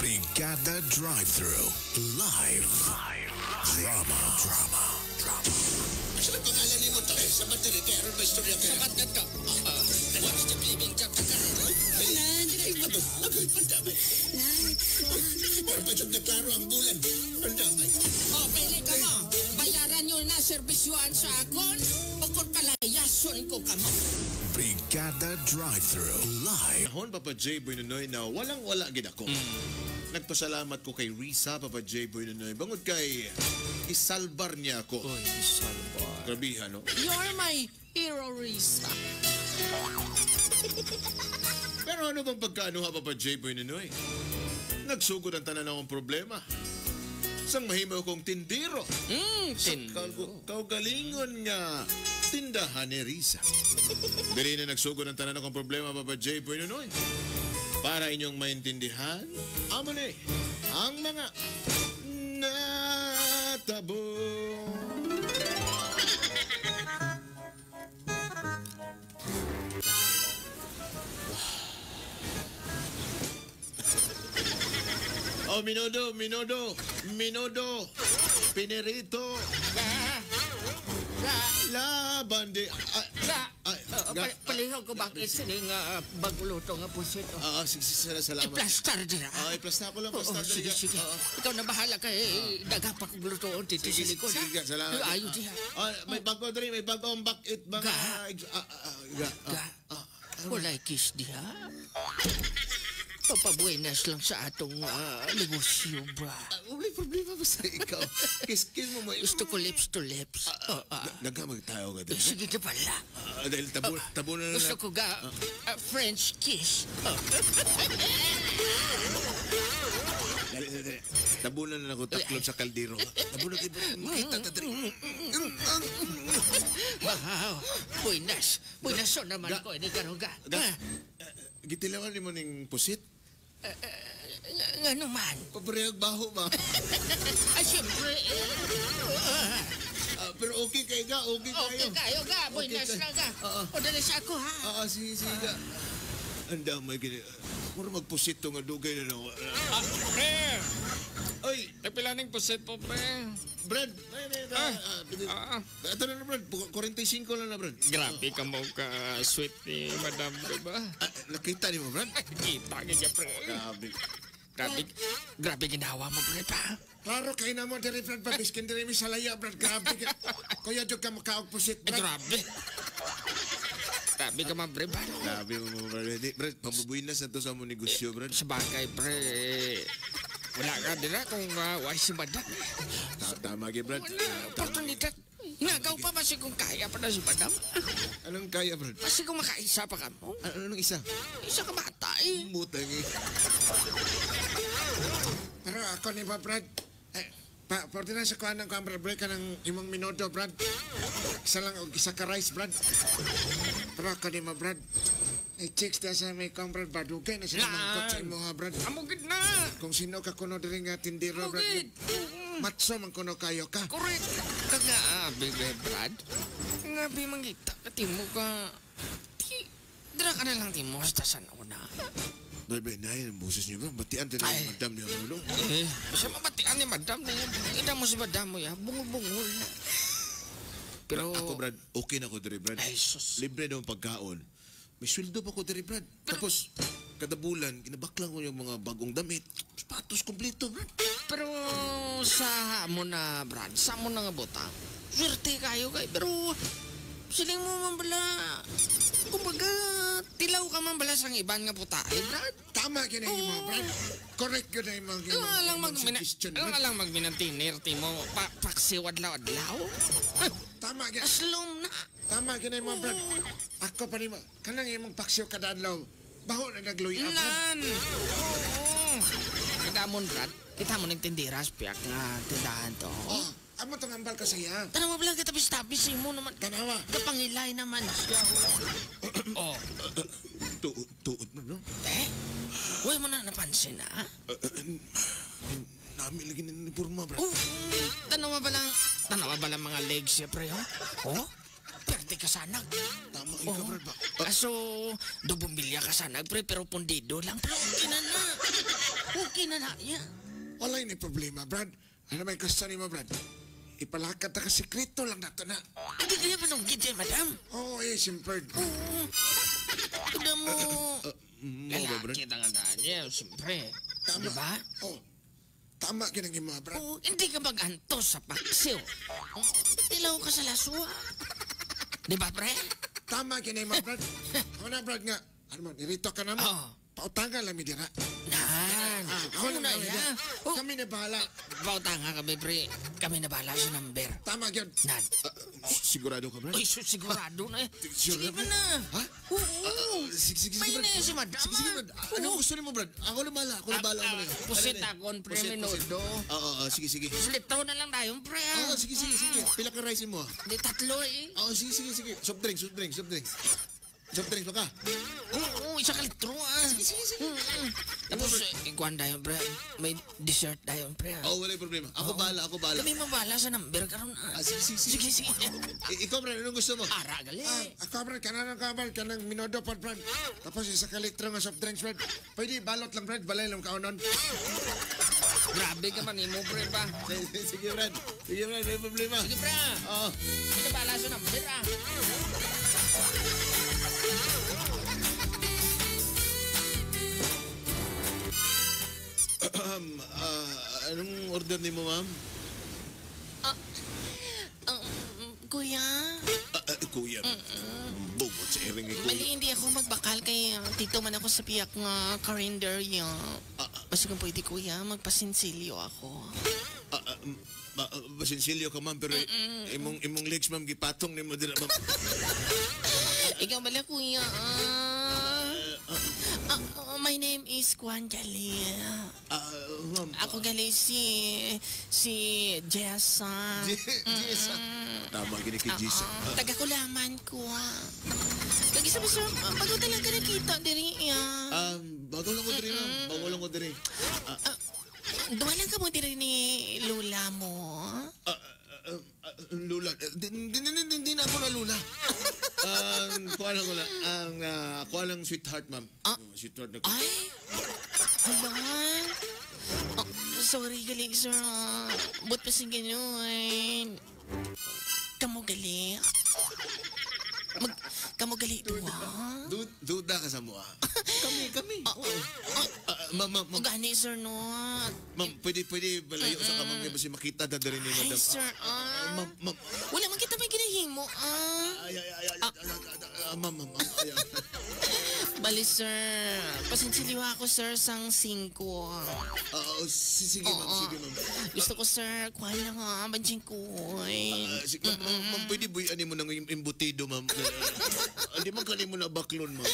Brigada Drive-Thru Live. Drama. Drama. Drama. Sa pangalan ni mo to? Sa battery, kaya aron ba istorya kaya? Sabat na to. What's the bleeding job sa karon? Nan, Agoy, pandamay. Pero pa na klaro ang bulan. Pandamay. Oh, pili ka mo. Bayaran nyo na serbisyuan sa akon. O kung palayason ko kamo. Brigada Drive-Thru Live. Nahon, Papa J. Boy Nunoy, na walang-wala gid ako. Nagpasalamat ko kay Risa, Papa J. Boy Nunoy. Bangod kay isalbar niya ako. Uy, isalbar. Grabe, ano? You're my hero, Risa. Pero ano bang pagkaano ha, Papa J. Boy Nunoy? Nagsugod ang tanan akong problema. Sang mahimo kong tindiro. Tindiro. Kaugalingon nga tindahan ni Risa. Dili na nagsugod ang tanan akong problema, Papa J. Boy Nunoy. Para inyong maintindihan, amo ni ang mga natabo. Oh, minudo, minudo, minudo, pinirito, laban di... Palihog ko bakit sila nga baguluto nga pusit. Sige, salamat. I-plastar dira. I-plastar ko lang, plastar. Sige, sige. Ikaw na bahala kay daga pa kong lutoon dito sa likod. Sige, salamat. Ayaw diha. May bago diri, may bago ang bakit. Ga. Walay kiss diha. Papabuenas lang sa atong negosyo ba? Walay problema ba sa ikaw? Kiss-kiss mo mo. Gusto ko lips to lips. Nagkamag tayo ka din. Sige na pala. Dahil tabo na lang. Gusto ko ga French kiss. Dali. Tabunan na ako taklod sa kaldero. Tabunan kayo. Makita ta dali. Wow. Buenas. Buenas so naman ko. Ini karon ga. Gitilawan ni mo ning pusit? Nga naman. Paparehag baho ba? Ay, siyempre. Pero okay kayo ga. Okay kayo. Okay kayo ga. Buenas na ga. O dali sa ako ha. Oo, sige, sige ga. Ang damay gini. Mura magpusit to nga dugay na lang. Pre! Ay! Nagpila ning pusit po, pre. Brad! Ito na na, Brad. 45 lang na, Brad. Grabe ka mo ka-sweet ni Madam, diba? Nakita ni mo, Brad? Kita nga niya, pre. Grabe. Grabe, grabe ginawa mo, pre, pa. Klaro kayo na mo, diri, Brad. Babiskin diri mi sa laya, Brad. Grabe. Kuya, dyan ka makaog pusit, Brad. Grabe. Grabe ka man, pre, ba? Grabe mo, Brad. Brad, pambubuin na sa to sa mo negosyo, Brad. Sabagay, pre. Wala ka dira kung why si Madam. Tama, ge, Brad. Wala, oportunidad. Nagaw pa ba kung kaya pa na si Madam? Anong kaya, Brad? Kasi kung makaisa pa ka mo. Anong isa? Isa ka bata, eh. Mutang, eh. Pero ako ni ba, Brad? Pwede na sa kuha ng kuha, Brad. Brad, ka ng imong minuto, Brad. Isa lang, isa ka rice, Brad. Pero ako ni ba, Brad? Ay, chicks na sa may kuha, Brad. Badugay na sila mangkot sa imo, ha, Brad. Amugid na! Kung sino ka kuno diri nga tindero, Brad. Matso man kuno kayo ka. Correct. Kaga, bebe, Brad. Nga, bi, mangita ka, timo ka. Dira ka na lang, timo, hasta sa una. Bebe, nay, ang boses niyo ba? Batian din ang madam niya, ano? Eh, basta mabatian ni madam niya. Ida mo si madam mo, ya. Bungol-bungol na. Pero... Ako, Brad, okay na ko diri, Brad. Ay, sus. Libre daw ang pagkaon. May sweldo pa ko diri, Brad. Tapos, kada bulan, kinabaklang ko yung mga bagong damit. Sapatos, kompleto, Brad. Pero sa mo na, Brad, sa mo na nga bota, swerte kayo kay. Pero, siling mo man bala, kumbaga, tilaw ka man bala sang iban nga puta, eh, Brad. Tama yun ang imo, Brad. Correct yun ang imong suggestion, Brad. Alam lang magminantinir, timo, paksiw adlaw-adlaw. Tama yun. Aslom na. Tama yun ang imo, Brad. Ako pa nimo, kanang imong paksiw kada adlaw, baho na nagluya, Brad. Nan! Oo. Kita mo, Brad. Kita mo ng tindiras, piyak nga tindahan to. Oh, amo tong ambal ka siya. Tanawa ba lang kita tabis-tabis mo naman. Tanawa. Kapangilay naman siya. Oh. Tuot mo, no? Eh? Uy mo na napansin, ha? Nami lagi na ni Purma, Brad. Oh, tanawa ba lang mga legs siya, pre, oh? Oh? Perte ka sanag. Tama ka, Brad ba? Kaso, dubumbilya ka sanag, pre, pero pundido lang. Pero okay na na. Lalaki na na niya. Wala ni problema, Brad. Ano may gusto ni mo, Brad? Ipalakad ta ka sekreto lang nato na. Hindi kaya panunggid siya, madam. Oo, eh, siyempre. Oo. Tignan mo. Mo ba, Brad? Lalaki na nga na niya, siyempre. Tama. Diba? Oh, tama ginang mo, Brad. Oo, hindi ka mag-antos sa paksiw. Tilaw ka sa laswa. Diba, pre? Tama ginang mo, Brad. Ako na, Brad, nga. Ano mo, nirito ka na mo. Oo. Pautangan lang mi dira. Nan. Ah, ako na na kami ya. dira. Oh, Kami na bahala. pautanga kami, pre. Kami na bahala sa number. Tama gyud. Nan. Sigurado ka, Brad? Uy, sigurado na eh. Sure Sige na, pa na. Ha? Oo. Sige, sige, sige, May Brad. na si madam. Sige, sige, Brad. Anong gusto niyo mo, Brad? Ako na bahala. Ako na bahala. Ako na. Pusit Ano na? akon, pre, Pusit, pusit. menudo. Oo, oo, sige, sige. Slitaw na lang tayo, pre. ah. Oo, sige, sige, sige. Pila ka rice mo, ah. Di tatlo eh. Oo, sige, sige, sige. Soft drinks, soft drinks, soft drinks. Soft drinks pa ka. Oo, isa ka litro ah. Sige, sige, sige. Tapos, ikuan tayo, pre. May dessert tayo, pre. ah. Oo, wala yung problema. Ako bahala, ako bahala. Kami mabala sa number karon ah. Ah, sige, sige, sige. Sige, sige. Ikaw, Brad, anong gusto mo? Ara, gali. Ah, ako, Brad, kanang ka, Brad, kanang minodo pod, Brad. Tapos isa ka litro nga soft drinks, Brad. Pwede balot lang, Brad. Balay lang kaunon. Grabe ka man imo, pre ba? Sige, sige, Brad. Sige, Brad, may problema. Sige, pre. Oo. Kami nabala sa number ah. Anong order ni mo, ma'am? Kuya, Kuya. Bungot sa iring ni kuya. mali hindi ako magbakal kay tito man ako sa piyak nga karinderya. Basta kung pwede kuya, magpasinsilyo ako. Pasinsilyo ka, ma'am, pero imong legs, ma'am, gipatong ni mo dira, ma'am. Ikaw bala kuya. My name is Kwan Gali. Ma'am. Ako gali si Jessa. Jessa. Tama, gini kay Jessa. Taga kulaman ko. Kag isa ba sir, bago talaga nakita diri ya. Bago lang ko diri, ma'am. Bago lang ko diri. Duwa lang ka mo diri ni Lula mo. Lula. Di na ako na Lula. Kuha lang ko lang. Kuha lang sweetheart, ma'am. Sweetheart na ko. Ay! Hala! Oh, sorry, gali, sir. But pa si ganun. Kamu gali. Kamu gali duwa. Duda ka sa mua. Kami. Ma'am, ma'am, ma'am. Gani, sir, no. Ma'am, pwede balayo sa kamang kasi makita na rin ni Ay, madam. sir, Ma'am, ma'am. Wala man kita may ginahimo, ah. Ay, ma'am, ma'am, ma'am. Ay, ay. Bali, sir. Pasensiliwa ako, sir, sang 5. Sige, ma'am, sige, ma'am. Gusto ko, sir, kuha lang, banjing ko. Sige, ma'am, pwede buyan mo ng embutido, ma'am. Hindi man kali mo na baklon, ma'am.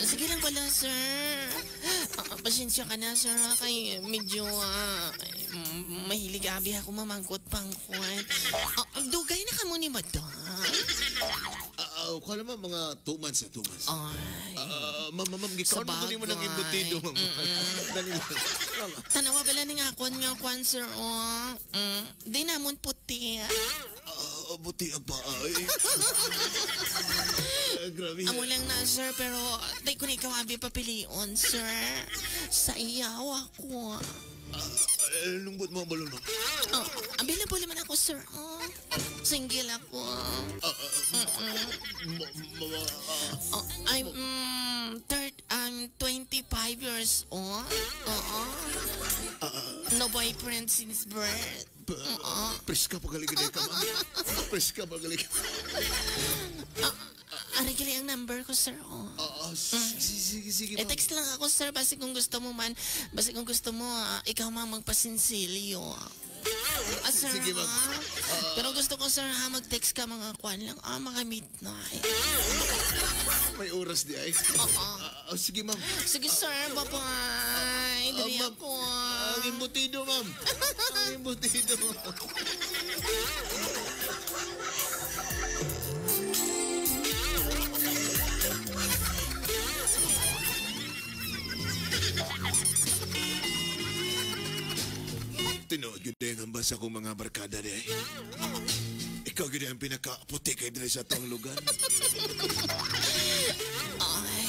Sige lang pala, sir. Pasensya ka na, sir, kay medyo mahilig abi ako mamangkot pangkot. Dugay na ka mo ni madam. Kuha naman mga 2 months na, 2 months. Ay. Ma'am, ma'am, gikaon mo kunin mo ng embutido, ma'am. Dali lang. Tanawa pala ni nga kwan nga kwan, sir, oh. Di namon puti. Puti ang paa. Grabe. Amo lang na, sir, pero di ko na ikaw abi papilion, sir. Sa iyaw ako. Lungkot mo ang balon, ma'am. Oh, available naman ako, sir. Oh, single ako. Oh, I'm I'm 25 years old. Oo. No boyfriend since birth. Preska pagaligid ka, ma'am. Preska pagaligid. Ari gali ang number ko, sir. Oh. Sige, sige, ma'am. E-text lang ako, sir. Basta kung gusto mo man, basta kung gusto mo, ikaw man magpasinsilyo. Sir, Sige, ma'am. Pero gusto ko, sir, ha, mag-text ka mga kwan lang. Mga midnight. May oras di ay. Sige, ma'am. Sige, sir. Bye-bye. Dali Ma'am. ako. Ang embutido, ma'am. Ang embutido. Tinuod yun din ang basa kong mga barkada di ay. Ikaw yun ang pinakaputi kay diri sa tong lugar. Ay.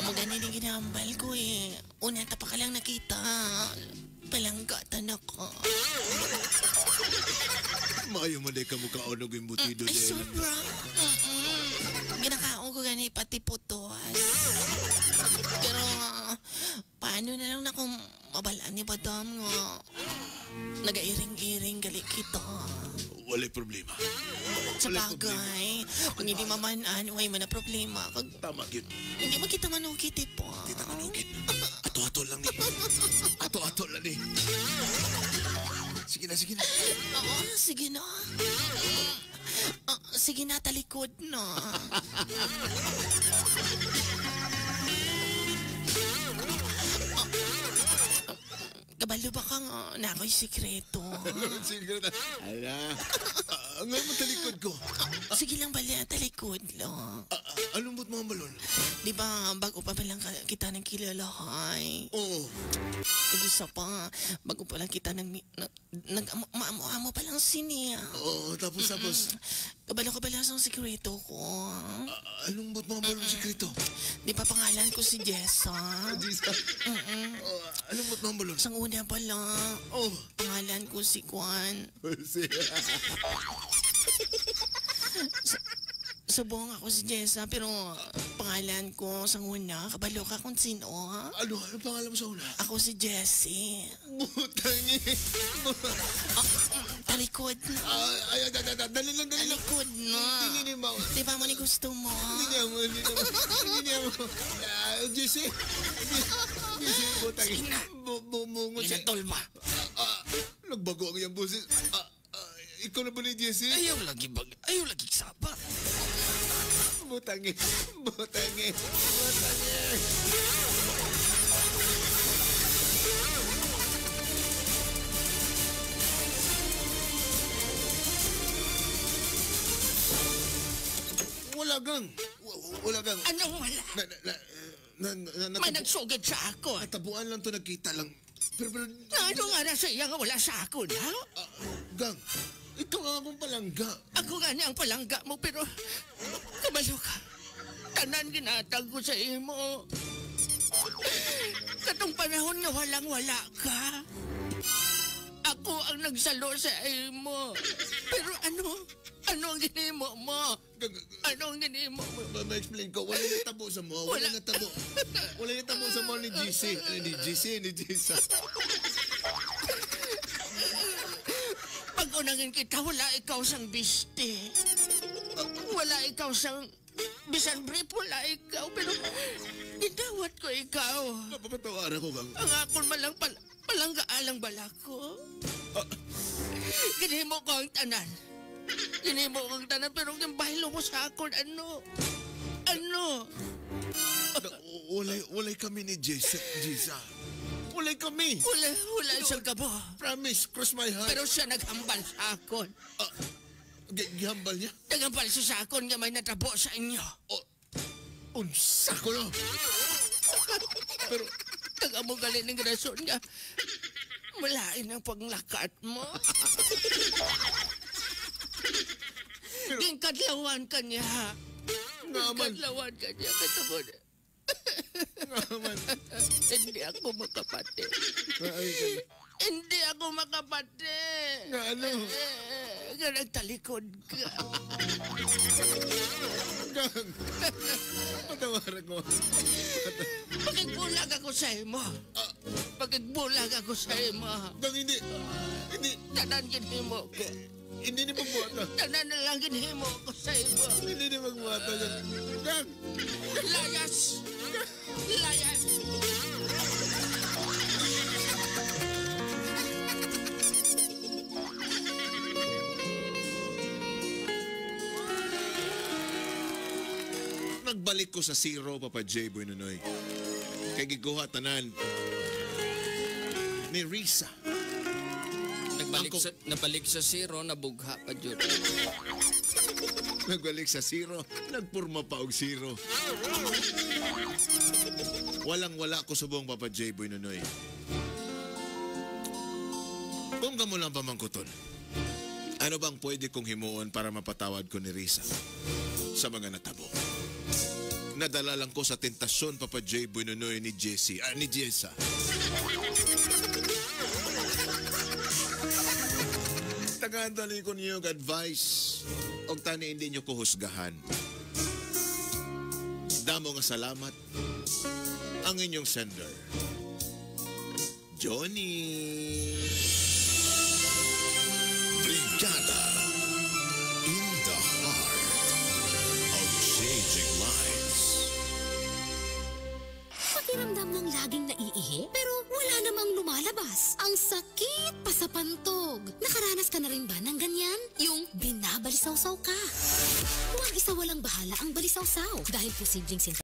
Magani din ginambal ko eh. Una ta pa ka lang nakita. Palanggatan ako. Maayo man day ka mukhaon og embutido Ay, din. sobra. Ginakaon ko gani pati putos. Pero, paano na lang na kung mabalaan ni Badam nga nagairing-iring gali kita. Walay problema. Sa bagay, kung hindi mamanan, way man na problema. Kag, Tama, gyud. hindi makita manukit eh po. Kita manukit. Ato-ato lang ni. Ato-ato lang ni. Sige na, sige na. Oo, sige na. Sige na, talikod na. Kabalo ba kang na ako'y sikreto? Sikreto? Ala. Ngayon mo talikod ko. Sige lang bala, talikod lang. Anong ba't mga balon? Di ba, bago pa lang kita ng kilala, hay? Oo. Isa pa, bago pa lang kita nag-maamo-amo pa lang siniya. Oo, tapos. Kabalo ka bala sa sikreto ko. Anong ba't mga balon sikreto? Di ba pangalan ko si Jessa? Jessa? Anong ba't mga balon? Sang una pa lang. Oh. Pangalan ko si Kwan. Si... Subong ako si Jessa, pero pangalan ko sa una, kabalo ka kung sino, ha? Ano? Anong pangalan mo sa una? Ako si Jessie. Butang eh. Talikod na. Ay, dali lang, dali lang. Talikod na. Hindi niya mo. Di ba mo ni gusto mo? Hindi niya mo, hindi niya mo. Hindi niya mo. Jessie. Jessie, butang eh. Sige na. Bumungot siya. Ginatol ba? Nagbago ang iyang boses. Ikaw na ba ni Jessie? Ayaw lagi bag, ayaw lagi sapa. Butang eh. Butang eh. Butang eh. Wala gang. Wala gang. Ano wala? May nagsugid sa ako. Natabuan lang to, nagkita lang. Pero... Ano nga na sa iya nga wala sa ako, ha? Gang, ikaw nga akong palangga. Ako nga niya ang palangga mo, pero... Kabalo ka. Tanan ginatag ko sa imo. Katong panahon nga walang-wala ka. Ako ang nagsalo sa imo. Pero ano? Ano ang ginimo mo? Ano ang ginimo mo? Ma-explain ko. Wala natabo sa mo. Wala natabo. Wala natabo sa mo ni GC. Ano ni GC? Ni GC. Pag unangin kita, wala ikaw sang biste. Wala ikaw sang... Bisan brief, wala ikaw. Pero gidawat ko ikaw. Napapatawaran ko kang... Ang akon malang palangga-alang bala ko. Ginimo ko ang tanan. Ginimo ko ang tanan, pero ang bahilo mo sa akon, ano? Ano? Walay kami ni Jessa. Walay kami. Wala siyang kabo. Promise, cross my heart. Pero siya naghambal sa akon. Gihambal niya? Naghambal siya sa akon nga may natabo sa inyo. Oh, unsa ko no? Pero... Taga mo galing ng rason nga. Malain ang paglakat mo. Pero... Gingkadlawan ka niya. Gingkadlawan ka niya. Katungod. Ngaman. Hindi ako makapati. Hindi ako makapati. Nga ano? Nga nagtalikod ka. Gang. Patawaran ko. Pagigbulag ako sa imo. Pagigbulag ako sa imo. Gang, hindi. Hindi. Tanan ginhimo ko. Hindi ni magbuhata. Tanan na lang ginhimo ko sa imo. Hindi ni magbuhata. Gang! Layas! Layas! Nagbalik ko sa zero, Papa J. Boy Nonoy. Kay giguha tanan ni Risa. Nabalik sa zero, nabugha pa dyan. Nagbalik sa zero, nagpurma pa og zero. Walang-wala ko subong, Papa J. Boy Nonoy. Kung kamo lang pamangkuton, ano bang pwede kong himuon para mapatawad ko ni Risa sa mga natabo? Nadala lang ko sa tentasyon, Papa J. Boy Nonoy, ni Jessie, ni Jessa. Tagaan ko niyo advice. Og tani hindi niyo ko husgahan. Damo nga salamat ang inyong sender, Johnny. Brigada in the heart of changing lives. Pakiramdam mong laging naiihi, pero wala namang lumalabas. Ang sakit pa sa pantog. Nakaranas ka na rin ba ng ganyan? Yung binabalisawsaw ka. Huwag isawalang bahala ang balisawsaw dahil posibleng